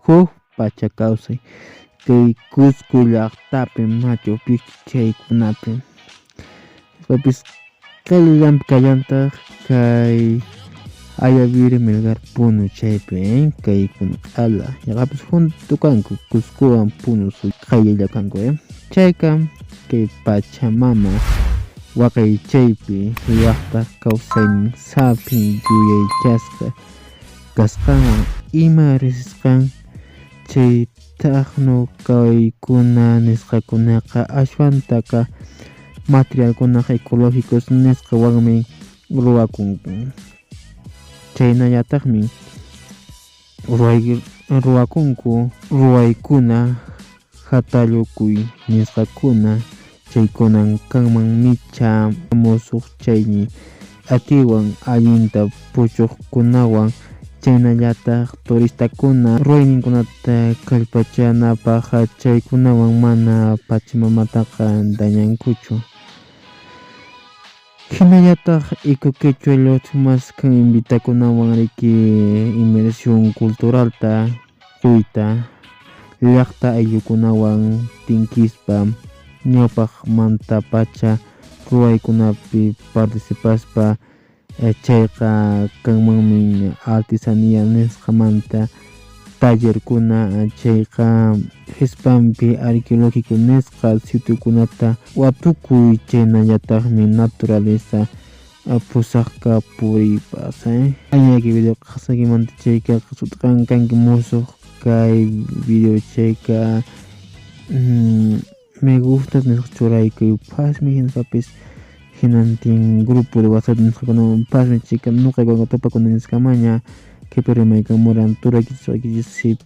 Huk pacha kawsay kay Cusco llaqtapi, Machu Picchu chaykunapi. Hinaspapas qayllallanpi kallantaq kay Ayaviri Melgar Puno chaypi, kaykuna q'ala yaqapis junto kanku Cuscowan Puno qayllalla kanku, chayqa kay Pachamama waqaychaypi llaqtaq kawsaynin saphin yuyaychasqa kasqanwan ima riqsisqan chay thaqnu kawaykuna nisqakunaqa ashwantaqa materialkunaqa ecológicos nisqawanmi ruwakunku. Chaynallataqmi ruwakunku ruwaykuna hatallukuy nisqakuna chaykunan kanman micha musuq chaymi atiwan allinta puchuqkunawan chaynallataq turistakuna ruwayninkunata kallpachanapaq chaykunawan mana Pachamamataqa dañankuchu. Hinallataq Eco Quechua Lodge maskan invitakunawan riki inmersión culturalta quyta llaqta ayllukunawan tinkispa ñawpaqmantapacha ruwaykunapi participaspa, chayqa kanmanmi artesanía nisqamanta tallerkuna, chayqa qhispampi arqueológico nisqa sitiokunata watukuy, chaynallataqmi naturaleza pusaqqa puriypas. Allinayki video qhasqaykimanta chayqa sut'an kanki musuq kay video chayqa me gusta nisqa churaykuy phasmi, hinaspapis hinantin grupo de WhatsApp nisqakunawan phasmi chayka nuqaykuwan tupakunanchiskamaña kaypi rimaykamuran turaykichis waykichis.